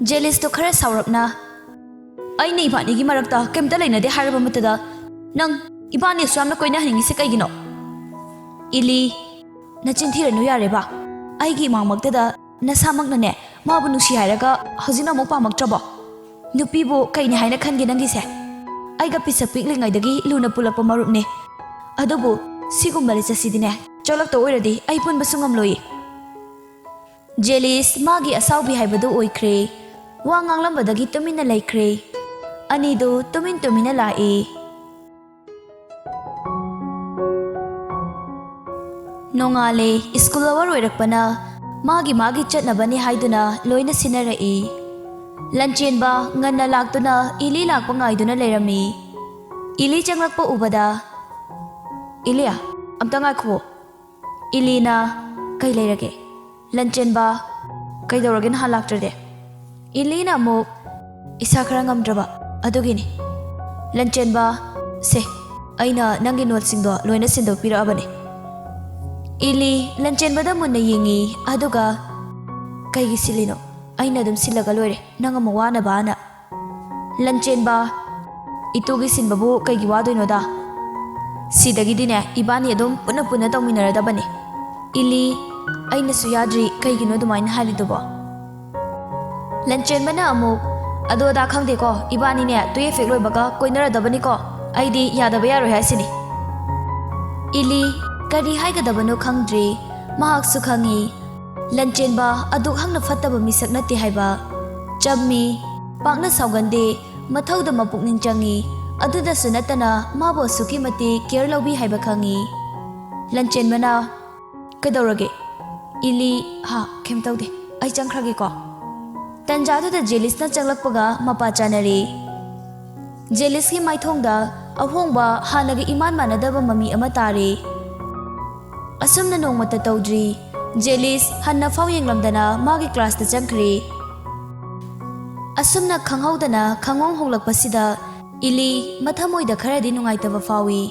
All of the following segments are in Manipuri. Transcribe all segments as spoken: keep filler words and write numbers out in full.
ꯖꯦꯂꯤꯁꯇꯣ ꯈꯔ ꯁꯥꯎꯔꯞꯅ, "ꯑꯩꯅ ꯏꯕꯥꯅꯤꯒꯤ ꯃꯔꯛꯇ ꯀꯩꯝꯇ ꯂꯩꯅꯗꯦ ꯍꯥꯏꯔꯕ ꯃꯇꯝꯗ ꯅꯪ ꯏꯕꯥꯅꯤ ꯑꯁꯨꯛ ꯌꯥꯝꯅ ꯀꯣꯏꯅꯍꯟꯅꯤꯡꯉꯤꯁꯦ ꯀꯩꯒꯤꯅꯣ?" "ꯏꯂꯤ, ꯅꯆꯤꯟ ꯊꯤꯔꯅꯨ ꯌꯥꯔꯦꯕ꯫ ꯑꯩꯒꯤ ꯏꯃꯥꯃꯛꯇꯗ ꯅꯁꯥꯃꯛꯅꯅꯦ ꯃꯥꯕꯨ ꯅꯨꯡꯁꯤ ꯍꯥꯏꯔꯒ ꯍꯧꯖꯤꯛꯅ ꯑꯃꯨꯛ ꯄꯥꯝꯃꯛꯇ꯭ꯔꯕꯣ? ꯅꯨꯄꯤꯕꯨ ꯀꯩꯅꯤ ꯍꯥꯏꯅ ꯈꯟꯒꯦ ꯅꯪꯒꯤꯁꯦ? ꯑꯩꯒ ꯄꯤꯁꯛ ꯄꯤꯛꯂꯤꯉꯩꯗꯒꯤ ꯂꯨꯅ ꯄꯨꯜꯂꯛꯄ ꯃꯔꯨꯞꯅꯦ꯫ ꯑꯗꯨꯕꯨ ꯁꯤꯒꯨꯝꯕ ꯂꯤꯆꯠꯁꯤꯗꯤꯅꯦ ꯆꯣꯂꯛꯇ ꯑꯣꯏꯔꯗꯤ ꯑꯩ ꯄꯨꯟꯕꯁꯨ ꯉꯝꯂꯣꯏꯌꯦ꯫" ꯖꯦꯂꯤꯁ ꯃꯥꯒꯤ ꯑꯁꯥꯎꯕꯤ ꯍꯥꯏꯕꯗꯨ ꯑꯣꯏꯈ꯭ꯔꯦ꯫ ꯋꯥ ꯉꯥꯡꯂꯝꯕꯗꯒꯤ ꯇꯨꯃꯤꯟꯅ ꯂꯩꯈ꯭ꯔꯦ꯫ ꯑꯅꯤꯗꯨ ꯇꯨꯃꯤꯟ ꯇꯨꯃꯤꯟꯅ ꯂꯥꯛꯏ꯫ ꯅꯣꯡꯉꯥꯜꯂꯦ꯫ ꯁ꯭ꯀꯨꯜ ꯑꯋꯥꯔ ꯑꯣꯏꯔꯛꯄꯅ ꯃꯥꯒꯤ ꯃꯥꯒꯤ ꯆꯠꯅꯕꯅꯤ ꯍꯥꯏꯗꯨꯅ ꯂꯣꯏꯅ ꯁꯤꯟꯅꯔꯛꯏ꯫ ꯂꯟꯆꯦꯟꯕ ꯉꯟꯅ ꯂꯥꯛꯇꯨꯅ ꯏꯂꯤ ꯂꯥꯛꯄ ꯉꯥꯏꯗꯨꯅ ꯂꯩꯔꯝꯃꯤ꯫ ꯏꯂꯤ ꯆꯪꯂꯛꯄ ꯎꯕꯗ, "ꯏꯂꯤ, ꯑꯝꯇ ꯉꯥꯏꯈꯨꯑꯣ꯫" ꯏꯂꯤꯅ, "ꯀꯩ ꯂꯩꯔꯒꯦ?" ꯂꯟꯆꯦꯟꯕ, "ꯀꯩꯗꯧꯔꯒꯦ ꯅꯍꯥꯟ ꯂꯥꯛꯇ꯭ꯔꯗꯤ?" ꯏꯂꯤꯅ ꯑꯃꯨꯛ, "ꯏꯁꯥ ꯈꯔ ꯉꯝꯗ꯭ꯔꯕ, ꯑꯗꯨꯒꯤꯅꯤ꯫" ꯂꯟꯆꯦꯟꯕ, "ꯁꯦ, ꯑꯩꯅ ꯅꯪꯒꯤ ꯅꯣꯠꯁꯤꯡꯗꯣ ꯂꯣꯏꯅ ꯁꯤꯟꯗꯣꯛꯄꯤꯔꯛꯑꯕꯅꯤ꯫" ꯏꯂꯤ ꯂꯟꯆꯦꯟꯕꯗ ꯃꯨꯟꯅ ꯌꯦꯡꯉꯤ, ꯑꯗꯨꯒ, "ꯀꯩꯒꯤ ꯁꯤꯜꯂꯤꯅꯣ? ꯑꯩꯅ ꯑꯗꯨꯝ ꯁꯤꯜꯂꯒ ꯂꯣꯏꯔꯦ, ꯅꯪ ꯑꯃꯨꯛ ꯋꯥꯅꯕꯅ꯫" ꯂꯟꯆꯦꯟꯕ, "ꯏꯇꯨꯒꯤ ꯁꯤꯟꯕꯕꯨ ꯀꯩꯒꯤ ꯋꯥꯗꯣꯏꯅꯣꯗ? ꯁꯤꯗꯒꯤꯗꯤꯅꯦ ꯏꯕꯥꯅꯤ ꯑꯗꯨꯝ ꯄꯨꯟꯅ ꯄꯨꯟꯅ ꯇꯧꯃꯤꯟꯅꯔꯗꯕꯅꯤ꯫" ꯏꯂꯤ, "ꯑꯩꯅꯁꯨ ꯌꯥꯗ꯭ꯔꯤ, ꯀꯩꯒꯤꯅꯣ ꯑꯗꯨꯃꯥꯏꯅ ꯍꯥꯏꯔꯤꯗꯨꯕꯣ?" ꯂꯟꯆꯦꯟꯕꯅ ꯑꯃꯨꯛ, "ꯑꯗꯨ ꯑꯗꯥ ꯈꯪꯗꯦꯀꯣ, ꯏꯕꯥꯅꯤꯅꯦ ꯇꯨꯌꯦꯐ ꯍꯦꯛ ꯂꯣꯏꯕꯒ ꯀꯣꯏꯅꯔꯗꯕꯅꯤꯀꯣ, ꯑꯩꯗꯤ ꯌꯥꯗꯕ ꯌꯥꯔꯣꯏ ꯍꯥꯏꯁꯤꯅꯤ꯫" ꯏꯂꯤ ꯀꯔꯤ ꯍꯥꯏꯒꯗꯕꯅꯣ ꯈꯪꯗ꯭ꯔꯤ꯫ ꯃꯍꯥꯛꯁꯨ ꯈꯪꯉꯤ ꯂꯟꯆꯦꯟꯕ ꯑꯗꯨꯛ ꯍꯛꯅ ꯐꯠꯇꯕ ꯃꯤꯁꯛ ꯅꯠꯇꯦ ꯍꯥꯏꯕ꯫ ꯆꯝꯃꯤ, ꯄꯥꯛꯅ ꯁꯥꯎꯒꯟꯗꯦ, ꯃꯊꯧꯗ ꯃꯄꯨꯛꯅꯤꯡ ꯆꯪꯉꯤ꯫ ꯑꯗꯨꯗꯁꯨ ꯅꯠꯇꯅ ꯃꯥꯕꯨ ꯑꯁꯨꯛꯀꯤ ꯃꯇꯤꯛ ꯀꯦꯌꯔ ꯂꯧꯕꯤ ꯍꯥꯏꯕ ꯈꯪꯉꯤ꯫ ꯂꯟꯆꯦꯟꯕꯅ, "ꯀꯩꯗꯧꯔꯒꯦ?" ꯏꯂꯤ, "ꯍꯥ, ꯀꯩꯝ ꯇꯧꯗꯦ, ꯑꯩ ꯆꯪꯈ꯭ꯔꯒꯦꯀꯣ꯫" ꯇꯟꯖꯥꯗꯨꯗ ꯖꯦꯂꯤꯁꯅ ꯆꯪꯂꯛꯄꯒ ꯃꯄꯥ ꯆꯥꯅꯔꯦ꯫ ꯖꯦꯂꯤꯁꯀꯤ ꯃꯥꯏꯊꯣꯡꯗ ꯑꯍꯣꯡꯕ, ꯍꯥꯟꯅꯒ ꯏꯃꯥꯟ ꯃꯥꯟꯅꯗꯕ ꯃꯃꯤ ꯑꯃ ꯇꯥꯔꯦ꯫ ꯑꯁꯨꯝꯅ ꯅꯣꯡꯃꯇ ꯇꯧꯗ꯭ꯔꯤ꯫ ꯖꯦꯂꯤꯁ ꯍꯟꯅ ꯐꯥꯎ ꯌꯦꯡꯂꯝꯗꯅ ꯃꯥꯒꯤ ꯀ꯭ꯂꯥꯁꯇ ꯆꯪꯈ꯭ꯔꯦ꯫ ꯑꯁꯨꯝꯅ ꯈꯪꯍꯧꯗꯅ ꯈꯪꯍꯣꯡ ꯍꯣꯡꯂꯛꯄꯁꯤꯗ ꯏꯂꯤ ꯃꯊꯃꯣꯏꯗ ꯈꯔꯗꯤ ꯅꯨꯡꯉꯥꯏꯇꯕ ꯐꯥꯎꯏ꯫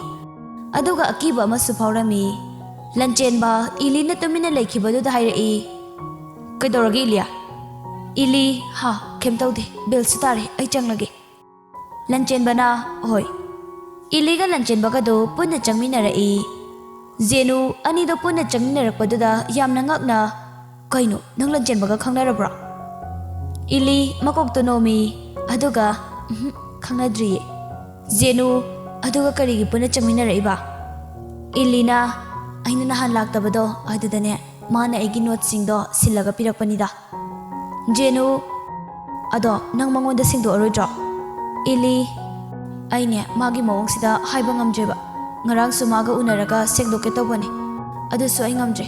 ꯑꯗꯨꯒ ꯑꯀꯤꯕ ꯑꯃꯁꯨ ꯐꯥꯎꯔꯝꯃꯤ꯫ ꯂꯟꯆꯦꯟꯕ ꯏꯂꯤꯅ ꯇꯨꯃꯤꯟꯅ ꯂꯩꯈꯤꯕꯗꯨꯗ ꯍꯥꯏꯔꯛꯏ, "ꯀꯩꯗꯧꯔꯒꯦ ꯏꯂꯤꯌꯥ?" ꯏꯂꯤ, ꯍꯥ, ꯀꯩꯝ ꯇꯧꯗꯦ, ꯕꯦꯜꯁꯨ ꯇꯥꯔꯦ, ꯑꯩ ꯆꯪꯂꯒꯦ꯫ ꯂꯟꯆꯦꯟꯕꯅ, ꯍꯣꯏ꯫ ꯏꯂꯤꯒ ꯂꯟꯆꯦꯟꯕꯒꯗꯣ ꯄꯨꯟꯅ ꯆꯪꯃꯤꯟꯅꯔꯛꯏ꯫ ꯖꯦꯅꯨ ꯑꯅꯤꯗꯣ ꯄꯨꯟꯅ ꯆꯪꯃꯤꯟꯅꯔꯛꯄꯗꯨꯗ ꯌꯥꯝꯅ ꯉꯛꯅ, "ꯀꯩꯅꯣ, ꯅꯪ ꯂꯟꯆꯦꯟꯕꯒ ꯈꯪꯅꯔꯕ꯭ꯔꯣ?" ꯏꯂꯤ ꯃꯀꯣꯛꯇꯣ ꯅꯣꯝꯃꯤ, ꯑꯗꯨꯒ, "ꯎꯝꯍꯨꯝ, ꯈꯪꯅꯗ꯭ꯔꯤꯌꯦ꯫" ꯖꯦꯅꯨ, "ꯑꯗꯨꯒ ꯀꯔꯤꯒꯤ ꯄꯨꯟꯅ ꯆꯪꯃꯤꯟꯅꯔꯛꯏꯕ?" ꯏꯂꯤꯅ, "ꯑꯩꯅ ꯅꯍꯥꯟ ꯂꯥꯛꯇꯕꯗꯣ, ꯑꯗꯨꯗꯅꯦ, ꯃꯥꯅ ꯑꯩꯒꯤ ꯅꯣꯠꯁꯤꯡꯗꯣ ꯁꯤꯜꯂꯒ ꯄꯤꯔꯛꯄꯅꯤꯗ꯫" ꯖꯦꯅꯨ, "ꯑꯗꯣ ꯅꯪ ꯃꯉꯣꯟꯗ ꯁꯦꯡꯗꯣꯛꯑꯔꯣꯏꯗ꯭ꯔꯣ?" ꯏꯂꯤ, "ꯑꯩꯅꯦ, ꯃꯥꯒꯤ ꯃꯑꯣꯡꯁꯤꯗ ꯍꯥꯏꯕ ꯉꯝꯗ꯭ꯔꯦꯕ꯫ ꯉꯔꯥꯡꯁꯨ ꯃꯥꯒ ꯎꯅꯔꯒ ꯁꯦꯡꯗꯣꯛꯀꯦ ꯇꯧꯕꯅꯦ, ꯑꯗꯨꯁꯨ ꯑꯩ ꯉꯝꯗ꯭ꯔꯦ꯫"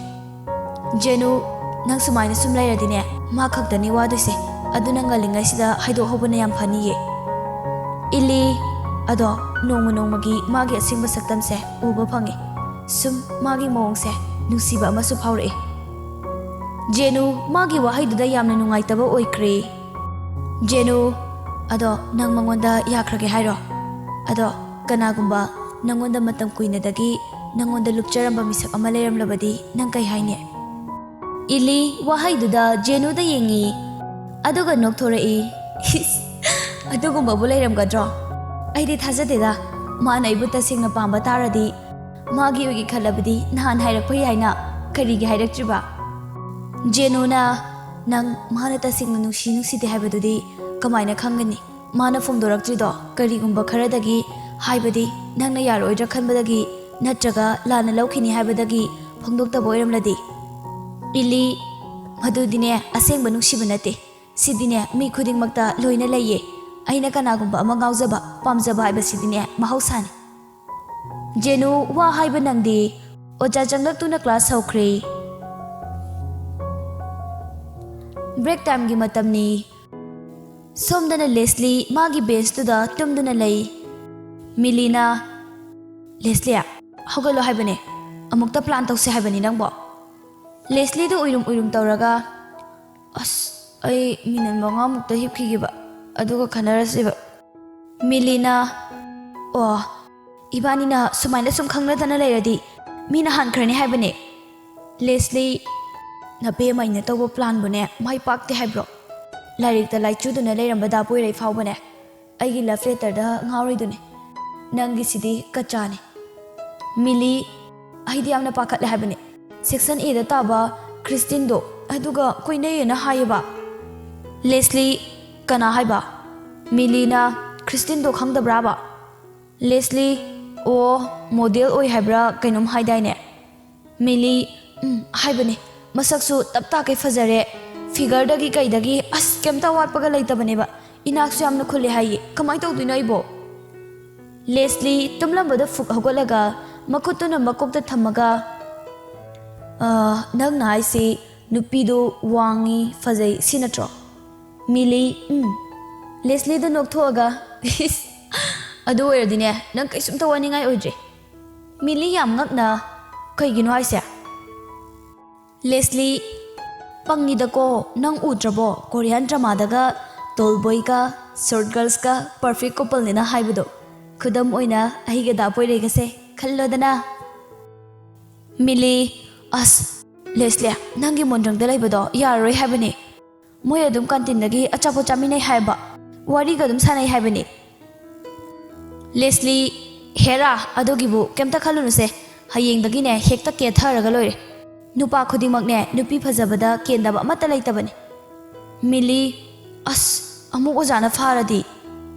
ꯖꯦꯅꯨ, "ꯅꯪ ꯁꯨꯃꯥꯏꯅ ꯁꯨꯝ ꯂꯩꯔꯗꯤꯅꯦ, ꯃꯥ ꯈꯛꯇꯅꯤ ꯋꯥꯗꯣꯏꯁꯦ꯫ ꯑꯗꯨꯅ ꯉꯜꯂꯤꯉꯩꯁꯤꯗ ꯍꯥꯏꯗꯣꯛꯍꯧꯕꯅ ꯌꯥꯝ ꯐꯅꯤꯌꯦ꯫" ꯏꯂꯤ, "ꯑꯗꯣ ꯅꯣꯡꯃ ꯅꯣꯡꯃꯒꯤ ꯃꯥꯒꯤ ꯑꯁꯦꯡꯕ ꯁꯛꯇꯝꯁꯦ ꯎꯕ ꯐꯪꯉꯦ꯫ ꯁꯨꯝ ꯃꯥꯒꯤ ꯃꯑꯣꯡꯁꯦ ꯅꯨꯡꯁꯤꯕ ꯑꯃꯁꯨ ꯐꯥꯎꯔꯛꯑꯦ꯫" ꯖꯦꯅꯨ ꯃꯥꯒꯤ ꯋꯥꯍꯩꯗꯨꯗ ꯌꯥꯝꯅ ꯅꯨꯡꯉꯥꯏꯇꯕ ꯑꯣꯏꯈ꯭ꯔꯦ꯫ ꯖꯦꯅꯨ, "ꯑꯗꯣ ꯅꯪ ꯃꯉꯣꯟꯗ ꯌꯥꯈ꯭ꯔꯒꯦ ꯍꯥꯏꯔꯣ? ꯑꯗꯣ ꯀꯅꯥꯒꯨꯝꯕ ꯅꯪꯉꯣꯟꯗ ꯃꯇꯝ ꯀꯨꯏꯅꯗꯒꯤ ꯅꯪꯉꯣꯟꯗ ꯂꯨꯞꯆꯔꯝꯕ ꯃꯤꯁꯛ ꯑꯃ ꯂꯩꯔꯝꯂꯕꯗꯤ ꯅꯪ ꯀꯩ ꯍꯥꯏꯅꯤ?" ꯏꯂꯤ ꯋꯥꯍꯩꯗꯨꯗ ꯖꯦꯅꯨꯗ ꯌꯦꯡꯉꯤ, ꯑꯗꯨꯒ ꯅꯣꯛꯊꯣꯔꯛꯏ꯫ "ꯏꯁ, ꯑꯗꯨꯒꯨꯝꯕꯕꯨ ꯂꯩꯔꯝꯒꯗ꯭ꯔꯣ? ꯑꯩꯗꯤ ꯊꯥꯖꯗꯦꯗ꯫ ꯃꯥꯅ ꯑꯩꯕꯨ ꯇꯁꯦꯡꯅ ꯄꯥꯝꯕ ꯇꯥꯔꯗꯤ, ꯃꯥꯒꯤ ꯑꯣꯏꯒꯦ ꯈꯜꯂꯕꯗꯤ ꯅꯍꯥꯟ ꯍꯥꯏꯔꯛꯄ ꯌꯥꯏꯅ, ꯀꯔꯤꯒꯤ ꯍꯥꯏꯔꯛꯇ꯭ꯔꯤꯕ?" ꯖꯦꯅꯨꯅ, "ꯅꯪ ꯃꯥꯅ ꯇꯁꯦꯡꯅ ꯅꯨꯡꯁꯤ ꯅꯨꯡꯁꯤꯗꯦ ꯍꯥꯏꯕꯗꯨꯗꯤ ꯀꯃꯥꯏꯅ ꯈꯪꯒꯅꯤ? ꯃꯥꯅ ꯐꯣꯡꯗꯣꯔꯛꯇ꯭ꯔꯤꯗꯣ ꯀꯔꯤꯒꯨꯝꯕ ꯈꯔꯗꯒꯤ, ꯍꯥꯏꯕꯗꯤ ꯅꯪꯅ ꯌꯥꯔꯣꯏꯗ꯭ꯔꯥ ꯈꯟꯕꯗꯒꯤ ꯅꯠꯇ꯭ꯔꯒ ꯂꯥꯟꯅ ꯂꯧꯈꯤꯅꯤ ꯍꯥꯏꯕꯗꯒꯤ ꯐꯣꯡꯗꯣꯛꯇꯕ ꯑꯣꯏꯔꯝꯂꯗꯤ?" ꯏꯂꯤ, "ꯃꯗꯨꯗꯤꯅꯦ ꯑꯁꯦꯡꯕ ꯅꯨꯡꯁꯤꯕ ꯅꯠꯇꯦ꯫ ꯁꯤꯗꯤꯅꯦ ꯃꯤ ꯈꯨꯗꯤꯡꯃꯛꯇ ꯂꯣꯏꯅ ꯂꯩꯌꯦ꯫ ꯑꯩꯅ ꯀꯅꯥꯒꯨꯝꯕ ꯑꯃ ꯉꯥꯎꯖꯕ, ꯄꯥꯝꯖꯕ ꯍꯥꯏꯕꯁꯤꯗꯤꯅꯦ ꯃꯍꯧꯁꯥꯅꯤ꯫" ꯖꯦꯅꯨ ꯋꯥ ꯍꯥꯏꯕ ꯅꯪꯗꯦ꯫ ꯑꯣꯖꯥ ꯆꯪꯂꯛꯇꯨꯅ ꯀ꯭ꯂꯥꯁ ꯍꯧꯈ꯭ꯔꯦ꯫ ꯕ꯭ꯔꯦꯛ ꯇꯥꯏꯝꯒꯤ ꯃꯇꯝꯅꯤ꯫ ꯁꯣꯝꯗꯅ ꯂꯦꯁꯂꯤ ꯃꯥꯒꯤ ꯕꯦꯟꯁꯇꯨꯗ ꯇꯨꯝꯗꯨꯅ ꯂꯩ꯫ ꯃꯤꯂꯤꯅ, "ꯂꯦꯁꯂꯤ, ꯍꯧꯒꯠꯂꯣ ꯍꯥꯏꯕꯅꯦ, ꯑꯃꯨꯛꯇ ꯄ꯭ꯂꯥꯟ ꯇꯧꯁꯦ ꯍꯥꯏꯕꯅꯤ ꯅꯪꯕꯣ꯫" ꯂꯦꯁꯂꯤꯗꯨ ꯎꯏꯔꯨꯝ ꯎꯏꯔꯨꯝ ꯇꯧꯔꯒ, "ꯑꯁ, ꯑꯩ ꯃꯤꯅꯤꯠ ꯃꯉꯥꯃꯨꯛꯇ ꯍꯤꯞꯈꯤꯒꯦꯕ, ꯑꯗꯨꯒ ꯈꯟꯅꯔꯁꯦꯕ꯫" ꯃꯤꯂꯤꯅ, "ꯑꯣ, ꯏꯕꯥꯅꯤꯅ ꯁꯨꯃꯥꯏꯅ ꯁꯨꯝ ꯈꯪꯅꯗꯅ ꯂꯩꯔꯗꯤ ꯃꯤꯅ ꯍꯥꯟꯈ꯭ꯔꯅꯤ ꯍꯥꯏꯕꯅꯦ꯫" ꯂꯦꯁꯂꯤ, "ꯅꯕꯦꯝꯃ ꯑꯩꯅ ꯇꯧꯕ ꯄ꯭ꯂꯥꯟꯕꯨꯅꯦ ꯃꯥꯏ ꯄꯥꯛꯇꯦ ꯍꯥꯏꯕ꯭ꯔꯣ? ꯂꯥꯏꯔꯤꯛꯇ ꯂꯥꯏꯆꯨꯗꯨꯅ ꯂꯩꯔꯝꯕ ꯗꯥ ꯄꯣꯏꯔꯩ ꯐꯥꯎꯕꯅꯦ ꯑꯩꯒꯤ ꯂꯚ ꯂꯦꯇꯔꯗ ꯉꯥꯎꯔꯤꯗꯨꯅꯦ꯫ ꯅꯪꯒꯤꯁꯤꯗꯤ ꯀꯆꯥꯅꯤ꯫ ꯃꯤꯂꯤ, ꯑꯩꯗꯤ ꯌꯥꯝꯅ ꯄꯥꯈꯠꯂꯦ ꯍꯥꯏꯕꯅꯦ꯫ ꯁꯦꯛꯁꯟ ꯑꯦꯗ ꯇꯥꯕ ꯈ꯭ꯔꯤꯁꯇꯤꯟꯗꯣ, ꯑꯗꯨꯒ ꯀꯣꯏꯅꯩꯌꯦꯅ ꯍꯥꯏꯌꯦꯕ꯫ ꯂꯦꯁꯂꯤ, ꯀꯅꯥ ꯍꯥꯏꯕ? ꯃꯤꯂꯤꯅ ꯈ꯭ꯔꯤꯁꯇꯤꯟꯗꯣ ꯈꯪꯗꯕ꯭ꯔꯥꯕ? ꯂꯦꯁꯂꯤ, ꯑꯣ, ꯃꯣꯗꯦꯜ ꯑꯣꯏ ꯍꯥꯏꯕ꯭ꯔꯥ ꯀꯩꯅꯣꯝ ꯍꯥꯏꯗꯥꯏꯅꯦ? ꯃꯤꯂꯤ, ꯎꯝ, ꯍꯥꯏꯕꯅꯦ꯫ ꯃꯁꯛꯁꯨ ꯇꯞ ꯇꯥꯈꯩ ꯐꯖꯔꯦ꯫ ꯐꯤꯒꯔꯗꯒꯤ ꯀꯩꯗꯒꯤ ꯑꯁ ꯀꯩꯝꯇ ꯑꯋꯥꯠꯄꯒ ꯂꯩꯇꯕꯅꯦꯕ꯫ ꯏꯅꯥꯛꯁꯨ ꯌꯥꯝꯅ ꯈꯨꯜꯂꯦ ꯍꯥꯏꯌꯦ꯫ ꯀꯃꯥꯏꯅ ꯇꯧꯗꯣꯏꯅꯣ ꯑꯩꯕꯣ? ꯂꯦꯁꯂꯤ ꯇꯨꯝꯂꯝꯕꯗ ꯐꯨꯛ ꯍꯧꯒꯠꯂꯒ ꯃꯈꯨꯠꯇꯨꯅ ꯃꯀꯣꯛꯇ ꯊꯝꯃꯒ, "ꯑ, ꯅꯪꯅ ꯍꯥꯏꯁꯤ ꯅꯨꯄꯤꯗꯨ ꯋꯥꯡꯉꯤ, ꯐꯖꯩ, ꯁꯤ ꯅꯠꯇ꯭ꯔꯣ?" ꯃꯤꯂꯤ, ꯎꯝ꯫ ꯂꯦꯁꯂꯤꯗ ꯅꯣꯛꯊꯣꯛꯑꯒ, "ꯏꯁ, ꯑꯗꯨ ꯑꯣꯏꯔꯗꯤꯅꯦ, ꯅꯪ ꯀꯩꯁꯨꯝꯇ ꯋꯥꯅꯤꯡꯉꯥꯏ ꯑꯣꯏꯗ꯭ꯔꯦ꯫" ꯃꯤꯂꯤ ꯌꯥꯝ ꯉꯛꯅ, "ꯀꯩꯒꯤꯅꯣ ꯍꯥꯏꯁꯦ?" ꯂꯦꯁꯂꯤ, ꯄꯪꯉꯤꯗꯀꯣ, ꯅꯪ ꯎꯗ꯭ꯔꯕꯣ? ꯀꯣꯔꯤꯌꯥꯟ ꯗ꯭ꯔꯃꯥꯗꯒ ꯇꯣꯜ ꯕꯣꯏꯒ ꯁꯣꯔꯠ ꯒꯔꯜꯁꯀ ꯄꯔꯐꯦꯛ ꯀꯣꯄꯜꯅꯦꯅ ꯍꯥꯏꯕꯗꯣ꯫ ꯈꯨꯗꯝ ꯑꯣꯏꯅ ꯑꯩꯒ ꯗꯥ ꯄꯣꯏꯔꯩꯒꯁꯦ ꯈꯜꯂꯣꯗꯅ꯫ ꯃꯤꯂꯤ, ꯑꯁ, ꯂꯦꯁꯂꯤ, ꯅꯪꯒꯤ ꯃꯣꯟꯗ꯭ꯔꯪꯗ ꯂꯩꯕꯗꯣ ꯌꯥꯔꯔꯣꯏ ꯍꯥꯏꯕꯅꯤ꯫ ꯃꯣꯏ ꯑꯗꯨꯝ ꯀꯥꯟꯇꯤꯟꯗꯒꯤ ꯑꯆꯥꯄꯣꯠ ꯆꯥꯃꯤꯟꯅꯩ ꯍꯥꯏꯕ, ꯋꯥꯔꯤꯒ ꯑꯗꯨꯝ ꯁꯥꯟꯅꯩ ꯍꯥꯏꯕꯅꯤ꯫ ꯂꯦꯁꯂꯤ, ꯍꯦꯔꯥ, ꯑꯗꯨꯒꯤꯕꯨ ꯀꯩꯝꯇ ꯈꯜꯂꯨꯅꯨꯁꯦ꯫ ꯍꯌꯦꯡꯗꯒꯤꯅꯦ ꯍꯦꯛꯇ ꯀꯦꯊꯔꯒ ꯂꯣꯏꯔꯦ꯫ ꯅꯨꯄꯥ ꯈꯨꯗꯤꯡꯃꯛꯅꯦ ꯅꯨꯄꯤ ꯐꯖꯕꯗ ꯀꯦꯟꯗꯕ ꯑꯃꯠꯇ ꯂꯩꯇꯕꯅꯤ꯫ ꯃꯤꯂꯤ, ꯑꯁ, ꯑꯃꯨꯛ ꯑꯣꯖꯥꯅ ꯐꯥꯔꯗꯤ?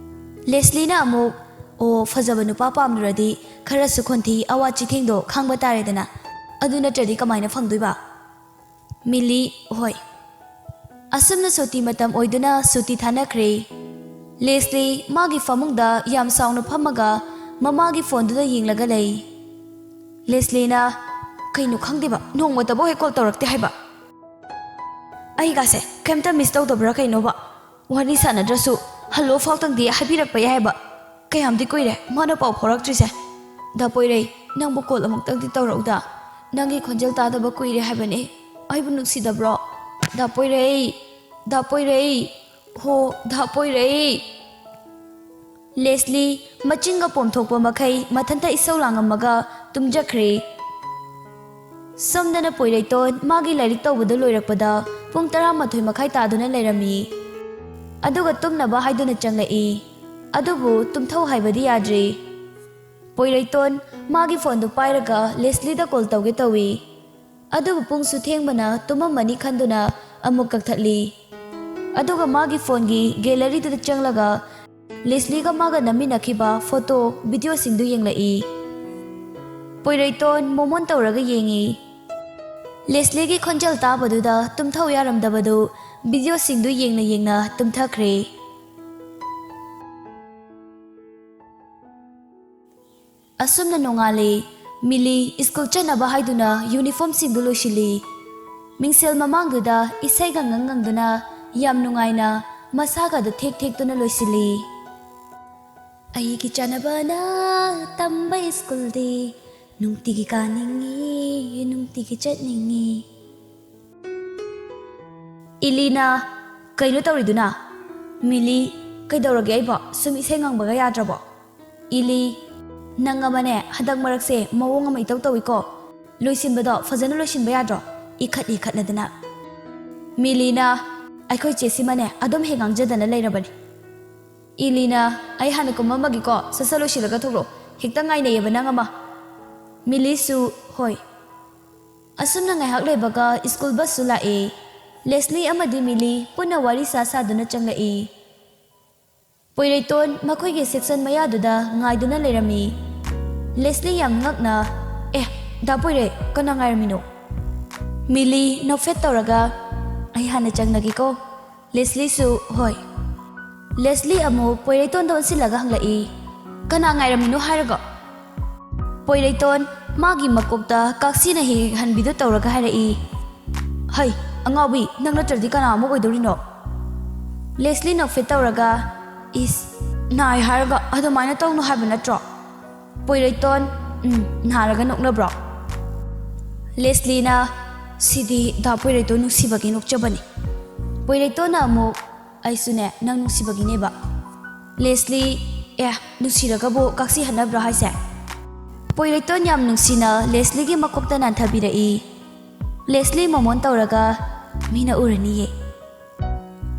ꯂꯦꯁꯂꯤꯅ ꯑꯃꯨꯛ, ꯑꯣ, ꯐꯖꯕ ꯅꯨꯄꯥ ꯄꯥꯝꯂꯨꯔꯗꯤ ꯈꯔꯁꯨ ꯈꯣꯟꯊꯤ ꯑꯋꯥ ꯆꯤꯊꯦꯡꯗꯣ ꯈꯥꯡꯕ ꯇꯥꯔꯦꯗꯅ꯫ ꯑꯗꯨ ꯅꯠꯇ꯭ꯔꯗꯤ ꯀꯃꯥꯏꯅ ꯐꯪꯗꯣꯏꯕ? ꯃꯤꯂꯤ, ꯍꯣꯏ꯫ ꯑꯁꯨꯝꯅ ꯁꯨꯇꯤ ꯃꯇꯝ ꯑꯣꯏꯗꯨꯅ ꯁꯨꯇꯤ ꯊꯥꯅꯈ꯭ꯔꯦ꯫ ꯂꯦꯁꯂꯤ ꯃꯥꯒꯤ ꯐꯃꯨꯡꯗ ꯌꯥꯝ ꯁꯥꯎꯅ ꯐꯝꯃꯒ ꯃꯃꯥꯒꯤ ꯐꯣꯟꯗꯨꯗ ꯌꯦꯡꯂꯒ ꯂꯩ꯫ ꯂꯦꯁꯂꯤꯅ, "ꯀꯩꯅꯣ ꯈꯪꯗꯦꯕ, ꯅꯣꯡꯃꯇꯕꯨ ꯍꯦꯛ ꯀꯣꯜ ꯇꯧꯔꯛꯇꯦ ꯍꯥꯏꯕ꯫ ꯑꯩꯒꯥꯁꯦ ꯀꯩꯝꯇ ꯃꯤꯁ ꯇꯧꯗꯕ꯭ꯔꯥ ꯀꯩꯅꯣꯕ? ꯋꯥꯔꯤ ꯁꯥꯟꯅꯗ꯭ꯔꯁꯨ ꯍꯜꯂꯣ ꯐꯥꯎꯇꯪꯗꯤ ꯍꯥꯏꯕꯤꯔꯛꯄ ꯌꯥꯏ ꯍꯥꯏꯕ꯫ ꯀꯌꯥꯝꯗꯤ ꯀꯨꯏꯔꯦ ꯃꯥꯅ ꯄꯥꯎ ꯐꯥꯎꯔꯛꯇ꯭ꯔꯤꯁꯦ꯫ ꯗꯥ ꯄꯣꯏꯔꯩ, ꯅꯪꯕꯨ ꯀꯣꯜ ꯑꯃꯨꯛꯇꯪꯗꯤ ꯇꯧꯔꯛꯎꯗ꯫ ꯅꯪꯒꯤ ꯈꯣꯟꯖꯦꯜ ꯇꯥꯗꯕ ꯀꯨꯏꯔꯦ ꯍꯥꯏꯕꯅꯦ꯫ ꯑꯩꯕꯨ ꯅꯨꯡꯁꯤꯗꯕ꯭ꯔꯣ? ꯗꯥ ꯄꯣꯏꯔꯩ, ꯗꯥ ꯄꯣꯏꯔꯩ, ꯍꯣ, ꯗꯥ ꯄꯣꯏꯔꯩ!" ꯂꯦꯁꯂꯤ ꯃꯆꯤꯟꯒ ꯄꯣꯝꯊꯣꯛꯄ ꯃꯈꯩ ꯃꯊꯟꯇ ꯏꯁꯧ ꯂꯥꯡꯉꯝꯃꯒ ꯇꯨꯝꯖꯈ꯭ꯔꯦ꯫ ꯁꯣꯝꯗꯅ ꯄꯣꯏꯔꯩꯇꯣꯟ ꯃꯥꯒꯤ ꯂꯥꯏꯔꯤꯛ ꯇꯧꯕꯗꯨ ꯂꯣꯏꯔꯛꯄꯗ ꯄꯨꯡ ꯇꯔꯥꯃꯥꯊꯣꯏ ꯃꯈꯥꯏ ꯇꯥꯗꯨꯅ ꯂꯩꯔꯝꯃꯤ꯫ ꯑꯗꯨꯒ ꯇꯨꯝꯅꯕ ꯍꯥꯏꯗꯨꯅ ꯆꯪꯂꯛꯏ꯫ ꯑꯗꯨꯕꯨ ꯇꯨꯝꯊꯧ ꯍꯥꯏꯕꯗꯤ ꯌꯥꯗ꯭ꯔꯤ꯫ ꯄꯣꯏꯔꯩꯇꯣꯟ ꯃꯥꯒꯤ ꯐꯣꯟꯗꯨ ꯄꯥꯏꯔꯒ ꯂꯦꯁꯂꯤꯗ ꯀꯣꯜ ꯇꯧꯒꯦ ꯇꯧꯏ꯫ ꯑꯗꯨꯕꯨ ꯄꯨꯡꯁꯨ ꯊꯦꯡꯕꯅ ꯇꯨꯝꯃꯝꯃꯅꯤ ꯈꯟꯗꯨꯅ ꯑꯃꯨꯛ ꯀꯛꯊꯠꯂꯤ꯫ ꯑꯗꯨꯒ ꯃꯥꯒꯤ ꯐꯣꯟꯒꯤ ꯒꯦꯂꯔꯤꯗꯨꯗ ꯆꯪꯂꯒ ꯂꯦꯁꯂꯤꯒ ꯃꯥꯒ ꯅꯝꯃꯤꯟꯅꯈꯤꯕ ꯐꯣꯇꯣ, ꯚꯤꯗꯤꯑꯣꯁꯤꯡꯗꯨ ꯌꯦꯡꯂꯛꯏ꯫ ꯄꯣꯏꯔꯩꯇꯣꯟ ꯃꯣꯃꯣꯟ ꯇꯧꯔꯒ ꯌꯦꯡꯉꯤ꯫ ꯂꯦꯁꯂꯤꯒꯤ ꯈꯣꯟꯖꯦꯜ ꯇꯥꯕꯗꯨꯗ ꯇꯨꯝꯊꯧ ꯌꯥꯔꯝꯗꯕꯗꯨ ꯚꯤꯗꯤꯑꯣꯁꯤꯡꯗꯨ ꯌꯦꯡꯅ ꯌꯦꯡꯅ ꯇꯨꯝꯊꯈ꯭ꯔꯦ꯫ ꯑꯁꯨꯝꯅ ꯅꯣꯡꯉꯥꯜꯂꯤ꯫ ꯃꯤꯂꯤ ꯁ꯭ꯀꯨꯜ ꯆꯠꯅꯕ ꯍꯥꯏꯗꯨꯅ ꯌꯨꯅꯤꯐꯣꯔꯝꯁꯤꯡꯗꯨ ꯂꯣꯏꯁꯤꯜꯂꯤ꯫ ꯃꯤꯡꯁꯦꯜ ꯃꯃꯥꯡꯗꯨꯗ ꯏꯁꯩꯒ ꯉꯪ ꯉꯪꯗꯨꯅ ꯌꯥꯝ ꯅꯨꯡꯉꯥꯏꯅ ꯃꯁꯥꯒꯗ ꯊꯦꯛ ꯊꯦꯛꯇꯨꯅ ꯂꯣꯏꯁꯤꯜꯂꯤ꯫ ꯑꯩꯒꯤ ꯆꯥꯅꯕꯅ ꯇꯝꯕ ꯁ꯭ꯀꯨꯜꯗꯤ ꯅꯨꯡꯇꯤꯒꯤ ꯀꯥꯅꯤꯡꯉꯤ, ꯅꯨꯡꯇꯤꯒꯤ ꯆꯠꯅꯤꯡꯉꯤ꯫ ꯏꯂꯤꯅ, "ꯀꯩꯅꯣ ꯇꯧꯔꯤꯗꯨꯅ? ꯃꯤꯂꯤ, ꯀꯩꯗꯧꯔꯒꯦ ꯑꯩꯕꯣ? ꯁꯨꯝ ꯏꯁꯩ ꯉꯪꯕꯒ ꯌꯥꯗ꯭ꯔꯕꯣ?" ꯏꯂꯤ, "ꯅꯪ ꯑꯃꯅꯦ, ꯍꯟꯗꯛ ꯃꯔꯛꯁꯦ ꯃꯑꯣꯡ ꯑꯃ ꯏꯇꯧ ꯇꯧꯏꯀꯣ꯫ ꯂꯣꯏꯁꯤꯟꯕꯗꯣ ꯐꯖꯅ ꯂꯣꯏꯁꯤꯟꯕ ꯌꯥꯗ꯭ꯔꯣ? ꯏꯈꯠ ꯏꯈꯠꯅꯗꯅ꯫" ꯃꯤꯂꯤꯅ, "ꯑꯩꯈꯣꯏ ꯆꯦꯁꯤꯃꯅꯦ ꯑꯗꯨꯝ ꯍꯦꯛ ꯉꯥꯡꯖꯗꯅ ꯂꯩꯔꯕꯅꯤ꯫" ꯏꯂꯤꯅ, "ꯑꯩ ꯍꯥꯟꯅ ꯀꯨꯝꯃꯝꯃꯒꯦꯀꯣ, ꯁꯠ ꯁꯠ ꯂꯣꯏꯁꯤꯜꯂꯒ ꯊꯣꯛꯂꯛꯑꯣ, ꯍꯦꯛꯇ ꯉꯥꯏꯅꯩꯌꯦꯕ ꯅꯪ ꯑꯃ꯫" ꯃꯤꯂꯤꯁꯨ, "ꯍꯣꯏ꯫" ꯑꯁꯨꯝꯅ ꯉꯥꯏꯍꯥꯛ ꯂꯩꯕꯒ ꯁ꯭ꯀꯨꯜ ꯕꯁꯁꯨ ꯂꯥꯛꯑꯦ꯫ ꯂꯦꯁꯂꯤ ꯑꯃꯗꯤ ꯃꯤꯂꯤ ꯄꯨꯟꯅ ꯋꯥꯔꯤ ꯁꯥ ꯁꯥꯗꯨꯅ ꯆꯪꯂꯛꯏ꯫ ꯄꯣꯏꯔꯩꯇꯣꯟ ꯃꯈꯣꯏꯒꯤ ꯁꯦꯛꯁꯟ ꯃꯌꯥꯗꯨꯗ ꯉꯥꯏꯗꯨꯅ ꯂꯩꯔꯝꯃꯤ꯫ ꯂꯦꯁꯂꯤ ꯌꯥꯝ ꯉꯛꯅ, "ꯑꯦ, ꯗꯥ ꯄꯣꯏꯔꯩ, ꯀꯅꯥ ꯉꯥꯏꯔꯝꯃꯤꯅꯣ?" ꯃꯤꯂꯤ ꯅꯣꯛꯐꯦꯠ ꯇꯧꯔꯒ, "ꯑꯩ ꯍꯥꯟꯅ ꯆꯪꯂꯒꯦꯀꯣ꯫" ꯂꯦꯁꯂꯤꯁꯨ, "ꯍꯣꯏ꯫" ꯂꯦꯁꯂꯤ ꯑꯃꯨꯛ ꯄꯣꯏꯔꯩꯇꯣꯟꯗ ꯑꯣꯟꯁꯤꯜꯂꯒ ꯍꯪꯂꯛꯏ, "ꯀꯅꯥ ꯉꯥꯏꯔꯝꯃꯤꯅꯣ ꯍꯥꯏꯔꯒ?" ꯄꯣꯏꯔꯩꯇꯣꯟ ꯃꯥꯒꯤ ꯃꯀꯣꯛꯇ ꯀꯥꯛꯁꯤꯅ ꯍꯦꯛ ꯍꯦꯛ ꯍꯟꯕꯤꯗꯨ ꯇꯧꯔꯒ ꯍꯥꯏꯔꯛꯏ, "ꯍꯩ, ꯑꯉꯥꯎꯕꯤ, ꯅꯪ ꯅꯠꯇ꯭ꯔꯗꯤ ꯀꯅꯥ ꯑꯃꯨꯛ ꯑꯣꯏꯗꯧꯔꯤꯅꯣ?" ꯂꯦꯁꯂꯤ ꯅꯣꯛꯐꯦꯠ ꯇꯧꯔꯒ, "ꯏꯁ, ꯅꯥꯏ ꯍꯥꯏꯔꯒ ꯑꯗꯨꯃꯥꯏꯅ ꯇꯧꯅꯨ ꯍꯥꯏꯕ ꯅꯠꯇ꯭ꯔꯣ?" ꯄꯣꯏꯔꯩꯇꯣꯟ, "ꯎꯝ, ꯅꯥꯔꯒ ꯅꯣꯛꯅꯕ꯭ꯔꯣ?" ꯂꯦꯁꯂꯤꯅ, "ꯁꯤꯗꯤ ꯗꯥ ꯄꯣꯏꯔꯩꯇꯣꯟ ꯅꯨꯡꯁꯤꯕꯒꯤ ꯅꯣꯛꯆꯕꯅꯤ꯫" ꯄꯣꯏꯔꯩꯇꯣꯟꯅ ꯑꯃꯨꯛ, "ꯑꯩꯁꯨꯅꯦ ꯅꯪ ꯅꯨꯡꯁꯤꯕꯒꯤꯅꯦꯕ꯫" ꯂꯦꯁꯂꯤ, "ꯑꯦ, ꯅꯨꯡꯁꯤꯔꯒꯕꯨ ꯀꯥꯛꯁꯤ ꯍꯟꯅꯕ꯭ꯔꯣ ꯍꯥꯏꯁꯦ?" ꯄꯣꯏꯔꯩꯇꯣꯟ ꯌꯥꯝ ꯅꯨꯡꯁꯤꯅ ꯂꯦꯁꯂꯤꯒꯤ ꯃꯀꯣꯛꯇ ꯅꯥꯟꯊꯕꯤꯔꯛꯏ꯫ ꯂꯦꯁꯂꯤ ꯃꯣꯃꯣꯟ ꯇꯧꯔꯒ, "ꯃꯤꯅ ꯎꯔꯅꯤꯌꯦ꯫"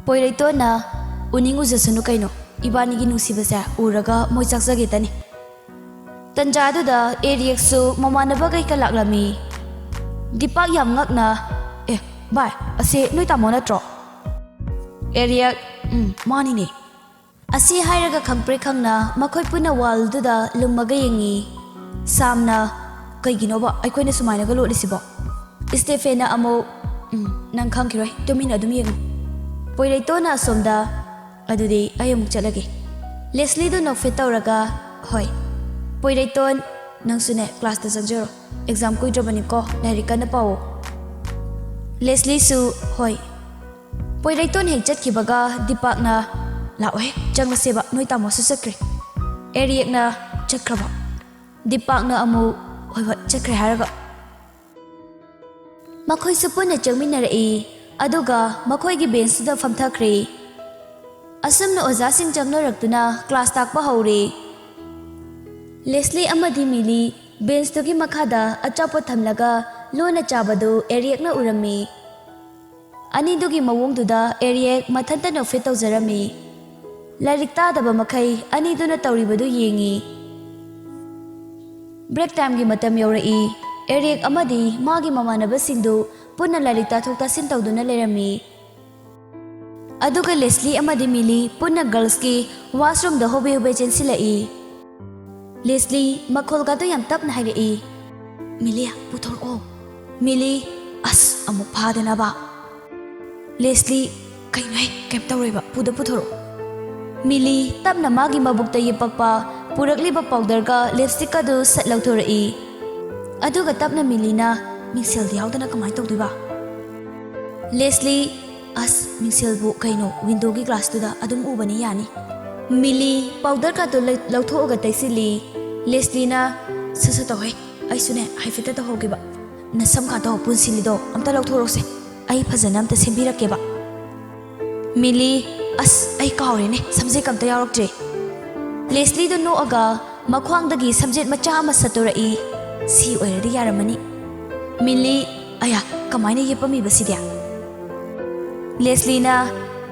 ꯄꯣꯏꯔꯩꯇꯣꯟꯅ, ꯎꯅꯤꯡ ꯎꯖꯁꯅꯨ ꯀꯩꯅꯣ, ꯏꯕꯥꯅꯤꯒꯤ ꯅꯨꯡꯁꯤꯕꯁꯦ ꯎꯔꯒ ꯃꯣꯏ ꯆꯥꯛꯆꯒꯦꯇꯅꯤ꯫ ꯇꯟꯖꯥꯗꯨꯗ ꯑꯦꯔꯤꯌꯦꯛꯁꯨ ꯃꯃꯥꯟꯅꯕꯈꯩꯒ ꯂꯥꯛꯂꯝꯃꯤ꯫ ꯗꯤꯄꯥꯛ ꯌꯥꯝ ꯉꯛꯅ, "ꯑꯦ, ꯚꯥꯏ, ꯑꯁꯤ ꯅꯣꯏ ꯇꯥꯃꯣ ꯅꯠꯇ꯭ꯔꯣ?" ꯑꯦꯔꯤꯌꯦꯛ, "ꯎꯝ, ꯃꯥꯅꯤꯅꯦ"꯫ ꯑꯁꯤ ꯍꯥꯏꯔꯒ ꯈꯪꯄ꯭ꯔꯦꯛ ꯈꯪꯅ ꯃꯈꯣꯏ ꯄꯨꯟꯅ ꯋꯥꯜꯗꯨꯗ ꯂꯨꯝꯃꯒ ꯌꯦꯡꯉꯤ꯫ ꯁꯥꯝꯅ, "ꯀꯩꯒꯤꯅꯣꯕ ꯑꯩꯈꯣꯏꯅ ꯁꯨꯃꯥꯏꯅꯒ ꯂꯣꯠꯂꯤꯁꯤꯕꯣ?" ꯏꯁꯇꯦꯐꯦꯟꯅ ꯑꯃꯨꯛ, "ꯎꯝ, ꯅꯪ ꯈꯪꯈꯤꯔꯣꯏ, ꯇꯨꯃꯤꯟꯅ ꯑꯗꯨꯝ ꯌꯦꯡꯉꯨ"꯫ ꯄꯣꯏꯔꯩꯇꯣꯟꯅ ꯑꯁꯣꯝꯗ, "ꯑꯗꯨꯗꯤ ꯑꯩ ꯑꯃꯨꯛ ꯆꯠꯂꯒꯦ"꯫ ꯂꯦꯁꯂꯤꯗꯨ ꯅꯣꯛꯐꯦꯠ ꯇꯧꯔꯒ, "ꯍꯣꯏ꯫ ꯄꯣꯏꯔꯩꯇꯣꯟ, ꯅꯪꯁꯨꯅꯦ ꯀ꯭ꯂꯥꯁꯇ ꯆꯪꯖꯔꯣ꯫ ꯑꯦꯛꯖꯥꯝ ꯀꯨꯏꯗ꯭ꯔꯕꯅꯤꯀꯣ, ꯂꯥꯏꯔꯤꯛ ꯀꯟꯅ ꯄꯥꯎꯑꯣ"꯫ ꯂꯦꯁꯂꯤꯁꯨ, "ꯍꯣꯏ"꯫ ꯄꯣꯏꯔꯩꯇꯣꯟ ꯍꯦꯛ ꯆꯠꯈꯤꯕꯒ ꯗꯤꯄꯥꯛꯅ, "ꯂꯥꯛꯑꯣꯍꯦ, ꯆꯪꯉꯁꯦꯕ, ꯅꯣꯏ ꯇꯥꯃꯣꯁꯨ ꯆꯠꯈ꯭ꯔꯦ"꯫ ꯑꯦꯔꯤꯌꯦꯛꯅ, "ꯆꯠꯈ꯭ꯔꯕ?" ꯗꯤꯄꯥꯛꯅ ꯑꯃꯨꯛ, "ꯍꯣꯏ, ꯍꯣꯏ, ꯆꯠꯈ꯭ꯔꯦ" ꯍꯥꯏꯔꯒ꯫ ꯃꯈꯣꯏꯁꯨ ꯄꯨꯟꯅ ꯆꯪꯃꯤꯟꯅꯔꯛꯏ, ꯑꯗꯨꯒ ꯃꯈꯣꯏꯒꯤ ꯕꯦꯟꯁꯇꯨꯗ ꯐꯝꯊꯈ꯭ꯔꯦ꯫ ꯑꯁꯨꯝꯅ ꯑꯣꯖꯥꯁꯤꯡ ꯆꯪꯅꯔꯛꯇꯨꯅ ꯀ꯭ꯂꯥꯁ ꯇꯥꯛꯄ ꯍꯧꯔꯦ꯫ ꯂꯦꯁꯂꯤ ꯑꯃꯗꯤ ꯃꯤꯂꯤ ꯕꯦꯟꯁꯇꯨꯒꯤ ꯃꯈꯥꯗ ꯑꯆꯥꯄꯣꯠ ꯊꯝꯂꯒ ꯂꯣꯟꯅ ꯆꯥꯕꯗꯨ ꯑꯦꯔꯤꯌꯦꯛꯅ ꯎꯔꯝꯃꯤ꯫ ꯑꯅꯤꯗꯨꯒꯤ ꯃꯑꯣꯡꯗꯨꯗ ꯑꯦꯔꯤꯌꯦꯛ ꯃꯊꯟꯇ ꯅꯣꯛꯐꯦꯠ ꯇꯧꯖꯔꯝꯃꯤ꯫ ꯂꯥꯏꯔꯤꯛ ꯇꯥꯗꯕ ꯃꯈꯩ ꯑꯅꯤꯗꯨꯅ ꯇꯧꯔꯤꯕꯗꯨ ꯌꯦꯡꯉꯤ꯫ ꯕ꯭ꯔꯦꯛ ꯇꯥꯏꯝꯒꯤ ꯃꯇꯝ ꯌꯧꯔꯛꯏ꯫ ꯑꯦꯔꯤꯌꯦꯛ ꯑꯃꯗꯤ ꯃꯥꯒꯤ ꯃꯃꯥꯟꯅꯕꯁꯤꯡꯗꯨ ꯄꯨꯟꯅ ꯂꯥꯏꯔꯤꯛ ꯇꯥꯊꯣꯛ ꯇꯥꯁꯤꯟ ꯇꯧꯗꯨꯅ ꯂꯩꯔꯝꯃꯤ꯫ ꯑꯗꯨꯒ ꯂꯦꯁꯂꯤ ꯑꯃꯗꯤ ꯃꯤꯂꯤ ꯄꯨꯟꯅ ꯒꯔꯜꯁꯀꯤ ꯋꯥꯁꯔꯨꯝꯗ ꯍꯣꯕꯦ ꯍꯣꯕꯦ ꯆꯦꯟꯁꯤꯜꯂꯛꯏ꯫ ꯂꯦꯁꯂꯤ ꯃꯈꯣꯜꯒꯗꯣ ꯌꯥꯝ ꯇꯞꯅ ꯍꯥꯏꯔꯛꯏ, "ꯃꯤꯂꯤ, ꯄꯨꯊꯣꯔꯛꯑꯣ"꯫ ꯃꯤꯂꯤ, "ꯑꯁ, ꯑꯃꯨꯛ ꯐꯥꯗꯅꯕ"꯫ ꯂꯦꯁꯂꯤ, "ꯀꯩꯅꯣꯍꯦ, ꯀꯩꯝ ꯇꯧꯔꯣꯏꯕ, ꯄꯨꯗ ꯄꯨꯊꯣꯔꯛꯑꯣ"꯫ ꯃꯤꯂꯤ ꯇꯞꯅ ꯃꯥꯒꯤ ꯃꯕꯨꯛꯇ ꯌꯦꯞꯄꯛꯄ ꯄꯨꯔꯛꯂꯤꯕ ꯄꯥꯎꯗꯔꯒ ꯂꯤꯞꯁꯇꯤꯛꯀꯗꯨ ꯁꯠ ꯂꯧꯊꯣꯔꯛꯏ꯫ ꯑꯗꯨꯒ ꯇꯞꯅ ꯃꯤꯂꯤꯅ, "ꯃꯤꯡꯁꯦꯜꯗꯤ ꯌꯥꯎꯗꯅ ꯀꯃꯥꯏꯅ ꯇꯧꯗꯣꯏꯕ?" ꯂꯦꯁꯂꯤ, "ꯑꯁ, ꯃꯤꯡꯁꯦꯜꯕꯨ ꯀꯩꯅꯣ, ꯋꯤꯟꯗꯣꯒꯤ ꯒ꯭ꯂꯥꯁꯇꯨꯗ ꯑꯗꯨꯝ ꯎꯕꯅꯤ, ꯌꯥꯅꯤ"꯫ ꯃꯤꯂꯤ ꯄꯥꯎꯗꯔ ꯀꯥꯇꯣ ꯂꯩ-, ꯂꯧꯊꯣꯛꯑꯒ ꯇꯩꯁꯤꯜꯂꯤ꯫ ꯂꯦꯁꯂꯤꯅ, "ꯁꯠ ꯁꯠ ꯇꯧꯍꯦ, ꯑꯩꯁꯨꯅꯦ ꯍꯥꯏꯐꯦꯠꯇ ꯇꯧꯍꯧꯒꯦꯕ꯫ ꯅꯁꯝ ꯀꯥꯇꯣ ꯄꯨꯟꯁꯤꯜꯂꯤꯗꯣ ꯑꯝꯇ ꯂꯧꯊꯣꯔꯛꯁꯦ, ꯑꯩ ꯐꯖꯅ ꯑꯝꯇ ꯁꯦꯝꯕꯤꯔꯛꯀꯦꯕ"꯫ ꯃꯤꯂꯤ, "ꯑꯁ, ꯑꯩ ꯀꯥꯎꯔꯦꯅꯦ, ꯁꯝꯖꯦꯠꯀ ꯑꯝꯇ ꯌꯥꯎꯔꯛꯇ꯭ꯔꯦ"꯫ ꯂꯦꯁꯂꯤꯗꯣ ꯅꯣꯛꯑꯒ ꯃꯈ꯭ꯋꯥꯡꯗꯒꯤ ꯁꯝꯖꯦꯠ ꯃꯆꯥ ꯑꯃ ꯁꯠꯇꯣꯔꯛꯏ꯫ "ꯁꯤ ꯑꯣꯏꯔꯗꯤ ꯌꯥꯔꯝꯃꯅꯤ"꯫ ꯃꯤꯂꯤ, "ꯑꯌꯥ, ꯀꯃꯥꯏꯅ ꯌꯦꯞꯄꯝꯃꯤꯕ ꯁꯤꯗꯤ?" ꯂꯦꯁꯂꯤꯅ,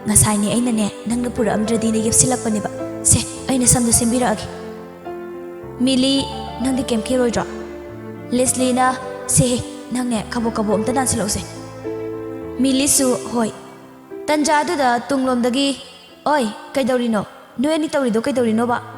ꯉꯁꯥꯏꯅꯦ ꯑꯩꯅꯅꯦ ꯅꯪꯅ ꯄꯨꯔꯛꯑꯝꯗ꯭ꯔꯗꯤꯅꯦ ꯌꯦꯞꯁꯤꯜꯂꯛꯄꯅꯦꯕ꯫ ꯁꯦ, ꯑꯩꯅ ꯁꯝꯗꯣ ꯁꯦꯝꯕꯤꯔꯛꯑꯒꯦ꯫ ꯃꯤꯂꯤ, ꯅꯪꯗꯤ ꯀꯩꯝ ꯈꯦꯔꯣꯏꯗ꯭ꯔꯣ? ꯂꯦꯁꯂꯤꯅ, ꯁꯦ, ꯅꯪꯅꯦ ꯀꯕꯣꯛ ꯀꯕꯣꯛ ꯑꯝꯇ ꯅꯥꯟꯁꯤꯜꯂꯛꯎꯁꯦ꯫ ꯃꯤꯂꯤꯁꯨ, ꯍꯣꯏ꯫ ꯇꯟꯖꯥꯗꯨꯗ ꯇꯨꯡꯂꯣꯝꯗꯒꯤ, ꯑꯣꯏ, ꯀꯩꯗꯧꯔꯤꯅꯣ? ꯅꯣꯏ ꯑꯅꯤ ꯇꯧꯔꯤꯗꯣ ꯀꯩꯗꯧꯔꯤꯅꯣꯕ?